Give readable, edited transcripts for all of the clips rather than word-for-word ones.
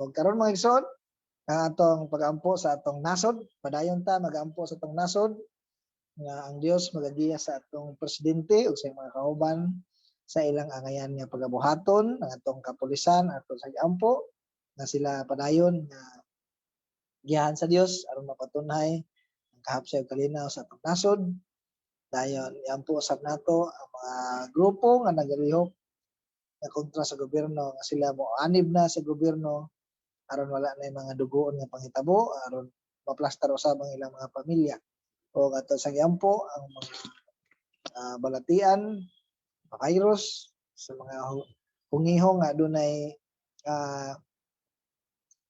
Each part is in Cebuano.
Ug karon, mga igsoon, ang atong pagampo sa atong nasod, padayon ta magampo sa atong nasod nga ang Dios magagiya sa atong presidente ug sa iyang mga kauban sa ilang angayan nga pagabuhaton. Ang atong kapulisan ato sa giampo nga sila padayon nga giyahan sa Dios aron mapatunhay ang kahapsay ug kalinaw sa atong nasod. Dayon iampo usab nato ang mga grupo nga nagalihok nga kontra sa gobyerno nga sila moanib na sa gobyerno aron wala na yung mga dugoon nga panghitabo, aron maplastar usab ang ilang mga pamilya. O ato sa giampo ang mga balatian, virus sa mga hungihong nga adunay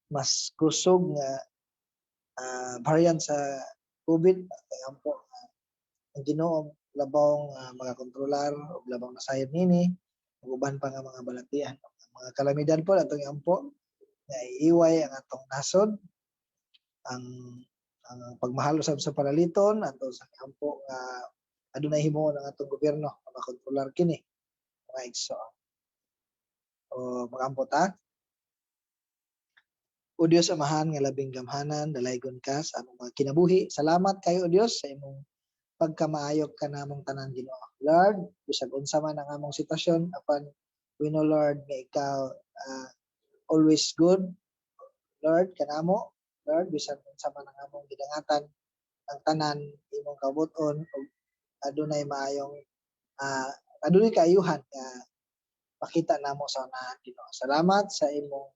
mas kusog nga variant sa COVID. Ampo nga ang Ginoo labong magakontrolar ug labong nasayod nini ug uban pa nga mga balatian. Ang mga kalamidad po atong iampo nga iiway ang atong nasod, ang pagmahal usab sa paraliton ato sa iampo nga adunay himuon ang atong gobyerno nga makontrolar kini, mga igsoon. O magampo ta. O Dios Amahan nga labing gamhanan, dalaygon ka sa among mga kinabuhi. Salamat kayo, O Dios, sa imong pagkamaayo kanamong tanan, Ginoo. Lord, bisag unsa man ang among sitwasyon, apan we know, Lord, nga ikaw always good. Lord, kanamo, Lord, bisan unsa man ang among gidangatan, ang tanan imong kabut-on ug adunay maayong adunay kaayuhan nga makita namo sa unahan, Ginoo. Salamat sa imong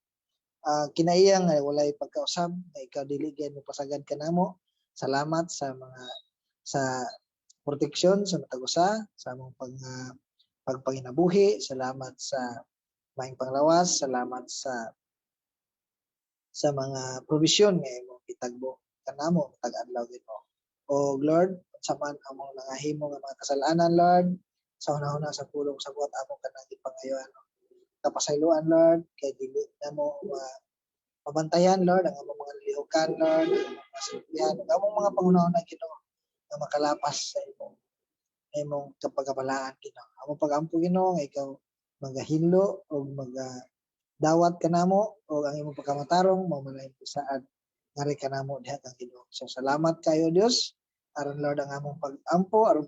kinaiya nga walay pagkausab, nga ikaw dili gyud mo pasagad kanamo. Salamat sa mga sa proteksyon sa matag usa sa among pagpanginabuhi. Salamat sa maayong panglawas, salamat sa mga provision nga imong gitagbo kanamo matag adlaw, Ginoo. O Lord, unsa man among nangahimo nga mga kasalanan, Lord, sa hunahuna, sa pulong, sa buhat, among kanang gipangayuan kapasayloan, Lord, kay dili namo mabantayan, Lord, ang among mga lihukan, Lord, ang among mga silbihan, ang among mga panghunahuna, Ginoo, nga makalapas sa imong kapagabalaan, Ginoo. Among pagampo, Ginoo, nga ikaw magahinlo o magadawat kanamo o ang imong pagkamatarong mao man ay saad ngari kanamo diha kang Ginoo. So salamat kayo, Dios, aron, Lord, ang among pag-ampo aron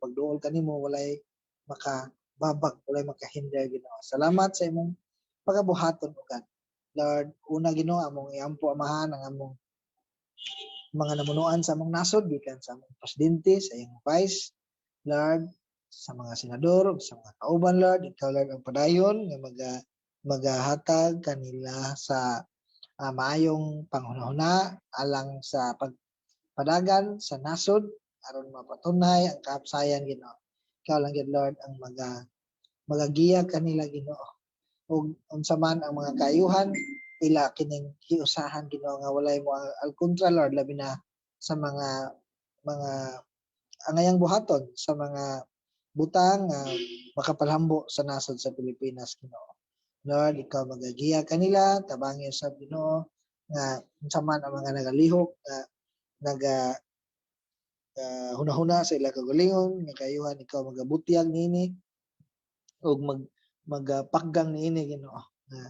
pagduol kanimo walay makababag, walay makahinder, Ginoo. Salamat sa imong pagabuhaton ugad. Lord, una, Ginoo, among iampo, Amahan, ang among mga namunuan sa among nasod, gikan sa among presidente, sa iyang vice, Lord, sa mga senador ug sa mga kauban, Lord. Ikaw, Lord, ang padayon nga magahatag kanila sa maayong panghunahuna alang sa pagpadagan sa nasod aron mapatunay ang kahapsayan, Ginoo. Ikaw lang gyud, Lord, ang magagiya kanila, Ginoo. Ug unsa man ang mga kaayuhan ila kining hiusahan, Ginoo, nga walay mo al kontra, Lord, labi na sa mga angayang buhaton sa mga butang nga makapalhambo sa nasod sa Pilipinas, Ginoo. Lord, ikaw magagiya kanila, tabangi usab, Ginoo, nga unsa man ang mga nagalihok nga naga hunahuna sa ila kagalingon nga kaayuhan, ikaw magabutyag niini ug magapakgang niini, Ginoo, nga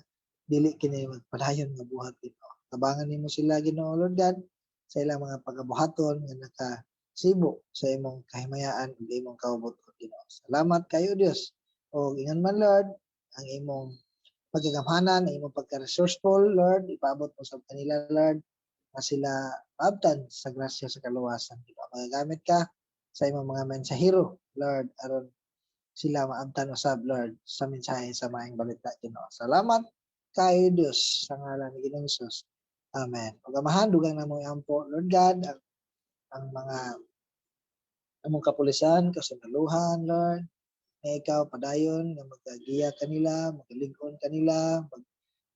dili kini magpadayon nga buhat, Ginoo. Tabangan nimo sila, Ginoo, Lord God, sa ilang mga pagabuhaton nga nakasibo sa imong kahimayaan ug imong kaubuton, Ginoo. Salamat kayo, Dios. O ingon man, Lord, ang imong pagkagamhanan, ang imong pagka-resourceful, Lord, ipaabot mo sa kanila, Lord, na sila maabtan sa grasya sa kaluwasan. Ginoo. Magagamit ka sa imong mga mensahero, Lord, aron sila maabtan usab, Lord, sa mensahe sa maayong balita, Ginoo. Salamat kayo, Dios, sa ngalan ni Ginoong Jesus. Amen. Ug Amahan, dugang namo iampo, Lord God, ang mga among kapulisan, kasundaluhan, Lord, nga ikaw padayon nga magagiya kanila, magalig-on kanila,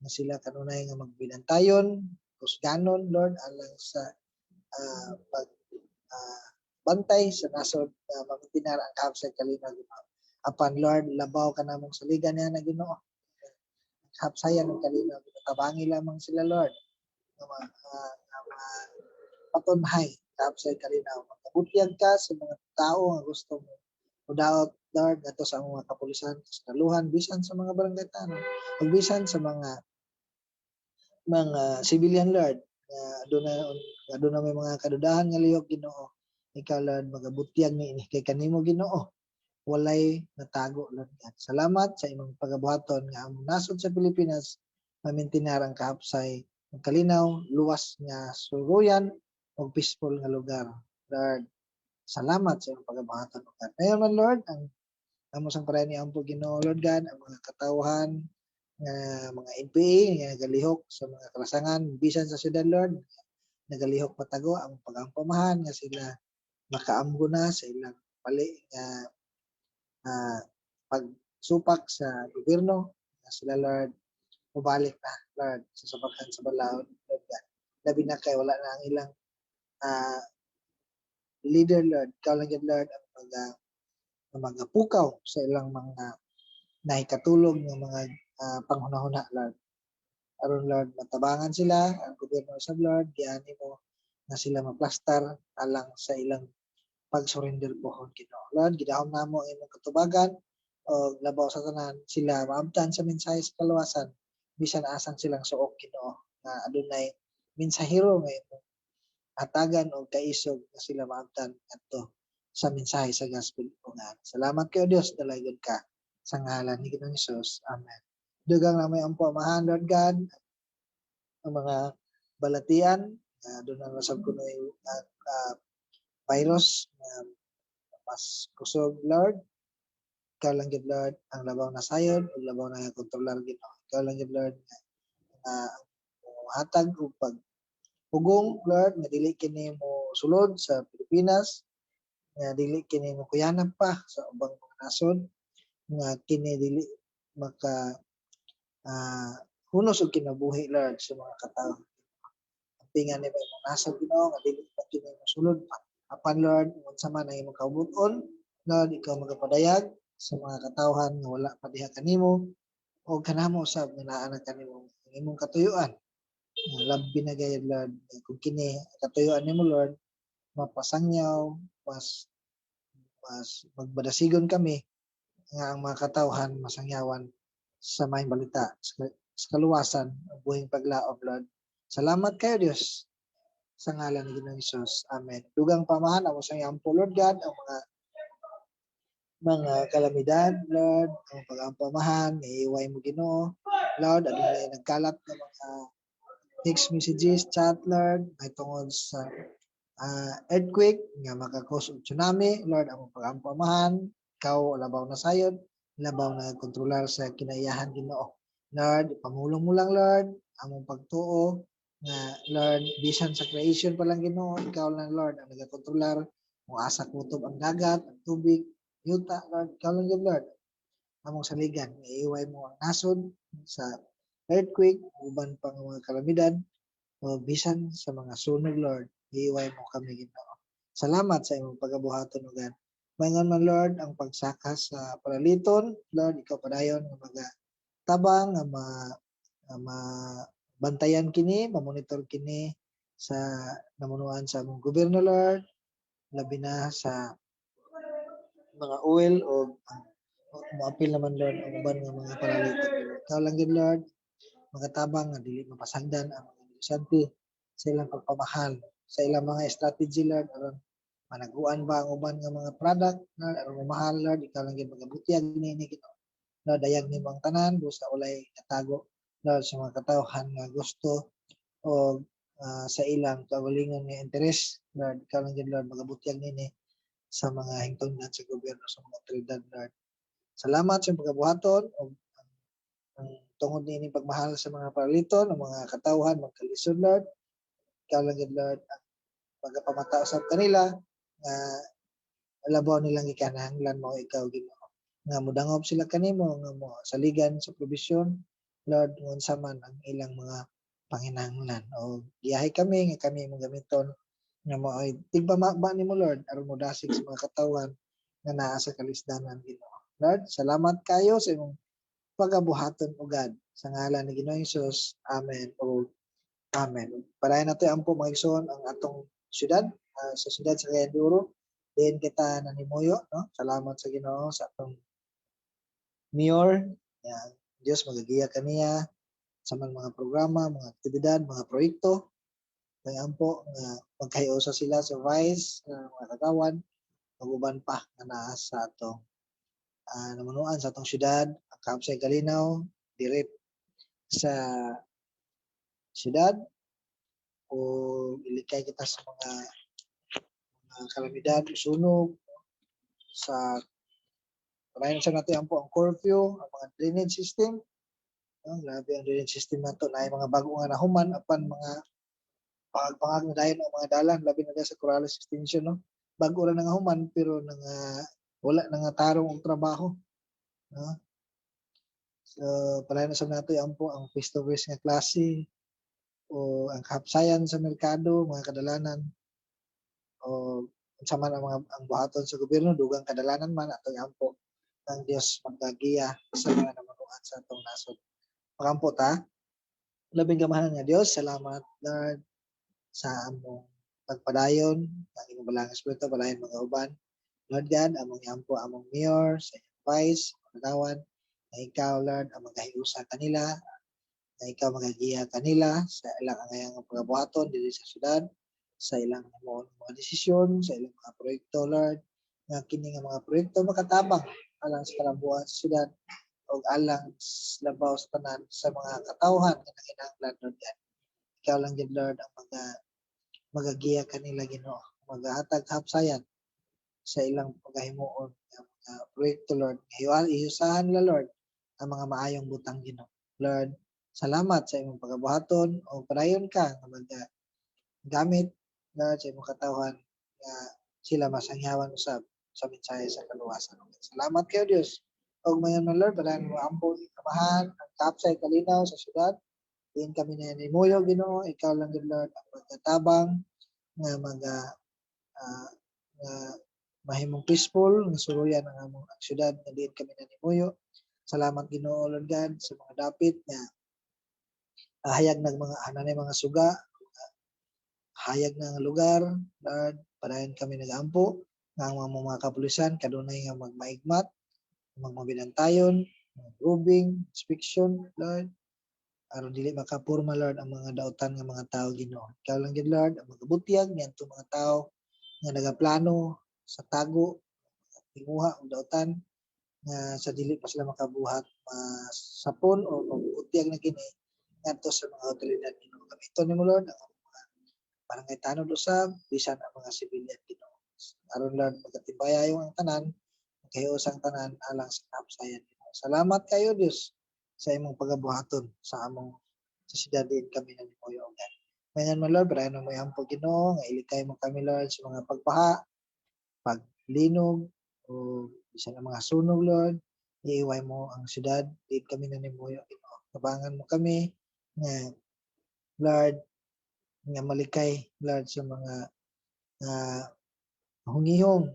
nga sila kanunay nga magbinantayon, kusganon, Lord, alang sa pag bantay sa nasod nga mamintinar ang kahapsay kalinaw, Ginoo. Apan, Lord, labaw ka namong saligan niya na, Ginoo. Kahapsayan ng kalinaw, Ginoo. Tabangi lamang sila, Lord, nga patunhay kahapsay kalinaw. Magkabutyag ka sa mga tao nga gusto mo mudaot, Lord, ngadto sa among mga kapulisan, kasundaluhan, bisan sa mga barangay tanod, ug bisan sa mga Mga civilian, Lord, nga aduna may mga kadudahan nga lihok, Ginoo. Ikaw, Lord, magabutyag ni kay kanimo, Ginoo, walay natago, Lord God. Salamat sa imong pagabuhaton nga ang nasod sa Pilipinas mamintinar ang kahapsay, ang kalinaw, luwas nga suluyan ug peaceful nga lugar. Lord, salamat sa imong pagabuhaton, God. Ngayon man, Lord, ang amo sang parayan ni ampo, Ginoo, Lord God, ang mga katawhan nga mga NPA nga nagalihok sa mga kalasangan bisan sa syudad, Lord, nagalihok patago. Ang pag-ampo, Amahan, nga sila makaamgo na sa ilang mali nga pagsupak sa gobyerno, nga sila, Lord, mubalik na, Lord, sa sabakan sa balaod, Lord God, labi na kay wala na ang ilang leader, Lord. Ikaw lang gyud, Lord, ang mga pukaw sa ilang mga nahikatulog ng mga panghunahuna, Lord, aron, Lord, matabangan sila ang gobyerno sa, Lord, giani mo na sila maplastar alang sa ilang pag-surrender pohon, Ginoo. Lord, gidahom namo ang imong katubagan og labaw sa tanan sila maabtan sa mensahe sa kaluwasan bisan asan silang suok, Ginoo, nga adunay mensahero nga imong hatagan og kaisog nga sila maabtan ngadto sa mensahe sa gospel o nga. Salamat kayo, Dios, dalaygon ka sa ngalan ni Ginoong Hesus. Amen. Dugang na may ampo, Amahan, Lord God, ang mga balatian nga doon na nasab kuno virus nga mas kusog, Lord. Ikaw lang gyud, Lord, ang labaw na sayod ug labaw na kontrolar, Ginoo. Ikaw lang gyud, Lord, nga hatag og pag pugong, Lord, nga dili kini mo sulod sa Pilipinas, nga dili kini mo kuyanap pa sa ubang mga nasod, nga kini dili maka hunos og kinabuhi, Lord, sa mga katao. Ampingan nimo imong nasod, Ginoo, nga dili pa kini mo sulod pa. Apan, Lord, unsa man ang imong kaubuton, Lord, ikaw magapadayag sa mga katawhan nga wala pa diha kanimo o kanamo usab nga naa na kanimo ang imong katuyuan. Nga labi na gayud, Lord, kung kini katuyuan nimo, Lord, mapasangyaw, mas mas magbadasigon kami nga ang mga katawhan masangyawan sa maayong balita sa kaluwasan ug buhing paglaom, Lord. Salamat kayo, Dios, sa ngalan ni Ginoong Hesus. Amen. Dugang pa, Amahan, amo sang ampo, Lord God, ang mga kalamidad, Lord, ang pag-ampo, Amahan, iiway mo, Ginoo. Lord, adunay nagkalat ng mga text messages, chat, Lord, may tungod sa earthquake nga makakos og tsunami, Lord, ang pag-ampo, Amahan, ikaw labaw na sayod, labaw na kontrolar sa kinaiyahan, Ginoo. Lord, pamulong mo lang, Lord, among pagtuo nga, Lord, bisan sa creation pa lang, Ginoo, ikaw lang, Lord, ang nagakontrolar kung asa kutob ang dagat, ang tubig, yuta, Lord, ikaw lang gyud, Lord. Among saligan, iiway mo ang nasod sa earthquake, uban pang mga kalamidad, o bisan sa mga sunog, Lord, iiway mo kami, Ginoo. Salamat sa imong pagabuhaton, O God. Maingon man, Lord, ang pagsaka sa paraliton, Lord, ikaw padayon nga maga tabang nga mabantayan kini, mamonitor kini sa namunuan sa among gobyerno, Lord, labi na sa mga oil o moapil naman, Lord, ang uban nga mga paraliton. Ikaw lang gyud, Lord, magatabang nga dili mapasagdan ang mga negosyante sa ilang pagpamahal, sa ilang mga strategy, Lord, aron managuan ba ang uban nga mga product, Lord, aron mamahal, Lord. Ikaw lang gyud magabutyag niini, Ginoo. Lord, dayag nimo ang tanan busa walay natago, Lord, sa mga katawhan nga gusto o sa ilang kaugalingon nga interes. Lord, ikaw lang gyud, Lord, magabutyag nini sa mga hingtungdan sa gobyerno, sa mga otoridad, Lord. Salamat sa imong pagabuhaton ug ang tungod niini pagmahal sa mga paraliton, ang mga katawhan magkalisod, Lord. Ikaw lang gyud, Lord, ang magapamata usab kanila nga labaw nilang gikinahanglan mao ikaw, Ginoo. Nga modangop sila kanimo, nga mo saligan sa probisyon, Lord, unsa man ang ilang mga panginahanglan. O giyahi kami nga kami imong gamiton nga mao'y tigpamaba nimo, Lord, aron modasig sa mga katawhan nga naa sa kalisdanan, Ginoo. Lord, salamat kayo sa imong pagabuhaton, O God. Sa ngalan ni Ginoong Hesus. Amen. O Amen. Padayon nato ampo, mga igsoon, ang atong syudad, sa syudad sa Cagayan de Oro. Din kita nanimuyo, no? Salamat sa Ginoo sa atong mayor. Yan. Diyos magagiya kaniya. Sa man mga programa, mga aktibidad, mga proyekto. Kay ampo nga magkahiusa sila sa vice, sa mga kagawad, ug uban pa nga naa sa atong namunuan sa atong syudad, ang Kaapsay Kalinaw, direct sa syudad o ilikay kita sa mga kalamidad, sunog, sa padayon sa natin ang po ang curfew, ang mga drainage system. No, grabe ang drainage system nato na mga bago nga nahuman apan mga pangag-pangag na dayon ang mga dalan, labi na sa Corrales Extension, no. Bago ra nga human pero nga wala na nga tarong og trabaho, no. So padayon sa nato ang po ang face to face nga klase o ang kahapsayan sa merkado, mga kadalanan o unsa man ang mga ang buhaton sa gobyerno, dugang kadalanan man. Atong ampo ang Dios magagiya sa mga namunuan sa atong nasod. Makampo ta. Labing gamahanan nga Dios, salamat, Lord, sa among pagpadayon ang imong Balaang Espiritu padayon mga uban. Lord God, among iampo among mayor, sa inyong vice, kagawad, na ikaw, Lord, ang magahiusa kanila, na ikaw magagiya kanila sa ilang angayang pagabuhaton diri sa syudad, sa ilang mga desisyon, sa ilang mga proyekto, Lord, nga kini nga mga proyekto makatabang alang sa kalambuan sa syudad o alang labaw sa tanan sa mga katawhan nga nanginahanglan, Lord God. Ikaw lang gid, Lord, ang mga magagiya kanila, Ginoo, magahatag hapsayan sa ilang pagahimuon nga mga proyekto, Lord. Iusahan nila, Lord, ang mga maayong butang, Ginoo. Lord, salamat sa imong pagabuhaton o padayon ka nga gamit, Lord, sa imong katawhan nga sila masangyawan usab sa mensahe sa kaluwasan. Salamat kayo, Dios. Og mayon man, Lord, padayon mo ampo Amahan ang Kaapsay Kalinaw sa syudad. Diin kami na nimuyo, Ginoo, ikaw lang gid, Lord, ang magatabang nga maga nga mahimong peaceful nga suluyan ang among ang syudad nga diin kami nanimuyo. Salamat, Ginoo, Lord God, sa mga dapit nga hayag nag mga hananay mga suga, hayag na nga lugar, Lord. Padayon kami nagaampo nga ang mga kapulisan kadunay nga magmaigmat, magmabinantayon, roving, inspection, Lord, aron dili makapurma, Lord, ang mga dautan nga mga tao, Ginoo. Ikaw lang gid, Lord, ang magabutyag niadtong mga tao nga nagaplano sa tago tinguha og dautan nga sa dili pa sila makabuhat masapon o mabutyag na kini ngadto sa mga otoridad, Ginoo. Gamiton nimo, Lord, ang mga barangay tanod usab bisan ang mga sibilyan, Ginoo, aron, Lord, magatibayayon ang tanan, magkahiusa ang tanan alang sa kahapsayan, Ginoo. Salamat kayo, Dios, sa imong pagabuhaton sa among sa siyudad diin kami nanimuyo, God. Mayan mo, Lord, padayon mo ampo, Ginoo, nga ilikay mo kami, Lord, sa mga pagbaha, paglinog o bisan ang mga sunog, Lord. Iiway mo ang syudad diin kami nanimuyo, Ginoo. Tabangan mo kami nga, Lord, nga malikay, Lord, sa mga hungihong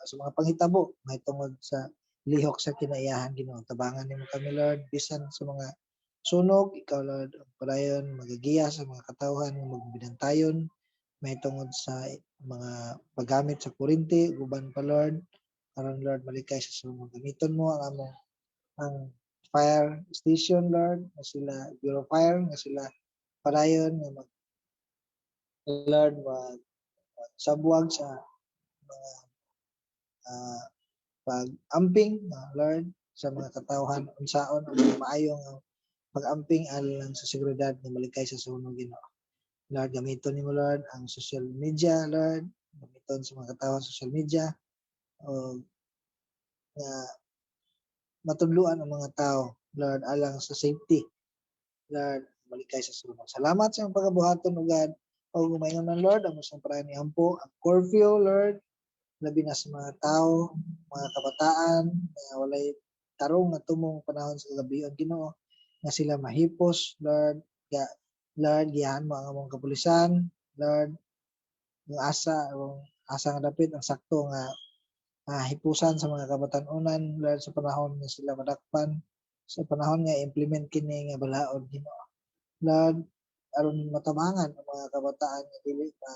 sa mga panghitabo mahitungod sa lihok sa kinaiyahan, Ginoo. Tabangan nimo kami, Lord, bisan sa mga sunog. Ikaw, Lord, ang padayon magagiya sa mga katawhan nga magbinantayon mahitungod sa mga paggamit sa kuryente ug uban pa, Lord, aron, Lord, malikay sa sunog. Gamiton mo ang among ang fire station, Lord, nga sila Bureau of Fire, nga sila padayon nga mag, Lord, mag sabwag sa mga pag-amping, Lord, sa mga katawhan unsaon ang mga maayong pag-amping alang sa seguridad nga malikay sa sunog, Ginoo. Lord, gamiton nimo, Lord, ang social media, Lord, gamiton sa mga katawhan social media o nga matudluan ang mga tao, Lord, alang sa safety, Lord, malikay sa sunog. Salamat sa imong pagabuhaton, O God. O gumayon man, Lord, ang masang paraan ni Ampo, ang curfew, Lord, labi na sa mga tao, mga kabataan, na walay tarong nga tumong panahon sa kagabion, Ginoo, nga sila mahipos, Lord, ga, Lord, giyahan mo ang among kapulisan, Lord, ang asa nga dapit ang sakto nga hipusan sa mga kabatan-unan, Lord, sa panahon nga sila madakpan, sa panahon nga implement kini nga balaod, Ginoo. Lord, aron matabangan ang mga kabataan nga dili ma,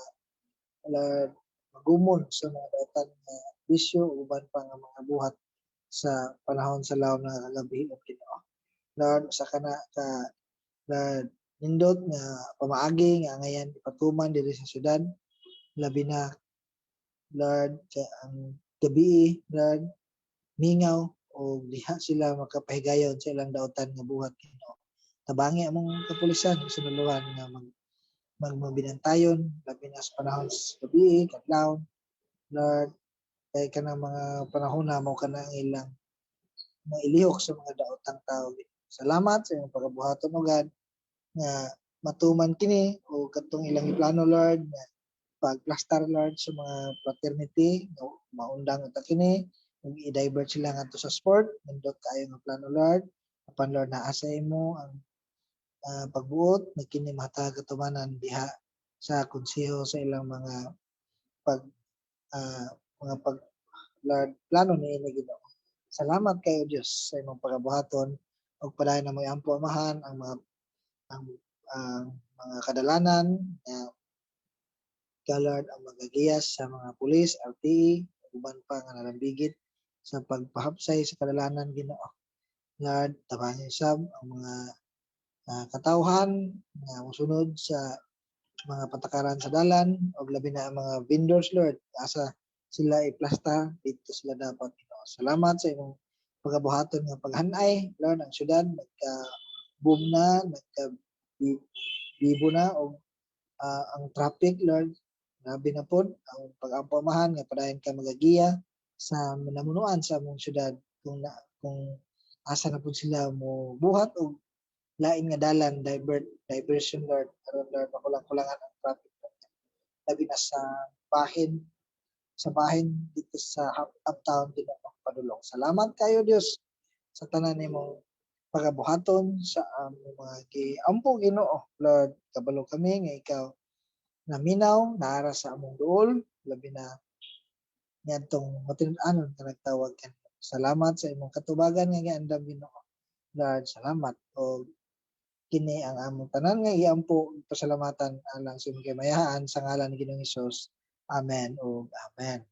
Lord, magumon sa mga dautan nga bisyo ug uban pa nga mga buhat sa panahon sa lawom nga kagabi, Ginoo. Lord, usa ka na ka Lord, nindot nga pamaagi nga angayan ipatuman diri sa syudad, labi na, Lord, kay ang gabii, Lord, mingaw o diha sila makapahigayon sa ilang dautan nga buhat, Ginoo. Tabangi among kapulisan sa sinuluhan nga magmabinantayon, labi na sa panahon sa gabii, kadlawon, Lord, kay kanang mga panahon na mao kana ang ilang mailihok sa mga daotang tao. Salamat sa imong pagabuhaton, O God, nga matuman kini o katong ilang iplano, Lord, nga pagplastar, Lord, sa mga fraternity, no, maundang ta kini ug i-divert sila ngadto sa sport. Nindot kaayo nga plano, Lord. Apan, Lord, naa sa imo ang pagbuot nga kini mahatag katumanan diha sa konseho sa ilang mga pag, Lord, plano niini, Ginoo. Salamat kayo, Dios, sa imong pagabuhaton ug padayon na mo ampo, Amahan, ang mga kadalanan nga ikaw, Lord, ang magagiyas sa mga pulis, RTE, uban pa nga nalambigit sa pagpahapsay sa kadalanan, Ginoo. Lord, tabangi sab ang mga katawhan nga mosunod sa mga patakaran sa dalan ug labi na ang mga vendors, Lord, asa sila iplasta dito sila dapat, Ginoo. Salamat sa imong pagabuhaton nga paghanay, Lord. Ang syudad nagka boom na, nagka bibo na og ang traffic, Lord, grabe na pod. Ang pag-ampo, Amahan, nga padayon ka magagiya sa namunuan sa among syudad kung asa na pud sila mo buhat og lain nga dalan, diversion, Lord, aron, Lord, makulang-kulangan ang traffic, labi na sa bahin dito sa uptown, Ginoo, padulong. Salamat kayo, Dios, sa tanan nimong pagabuhaton sa among mga giampo, Ginoo. Lord, kabalo kami nga ikaw naminaw, naara sa among duol, labi na niadtong matinud-anon nga nagtawag kanimo. Salamat sa imong katubagan nga giandam, Ginoo. Lord, salamat og kini ang among tanan nga giampo, pasalamatan alang sa imong kamayahan sa ngalan ni Ginoong Hesus. Amen ug amen.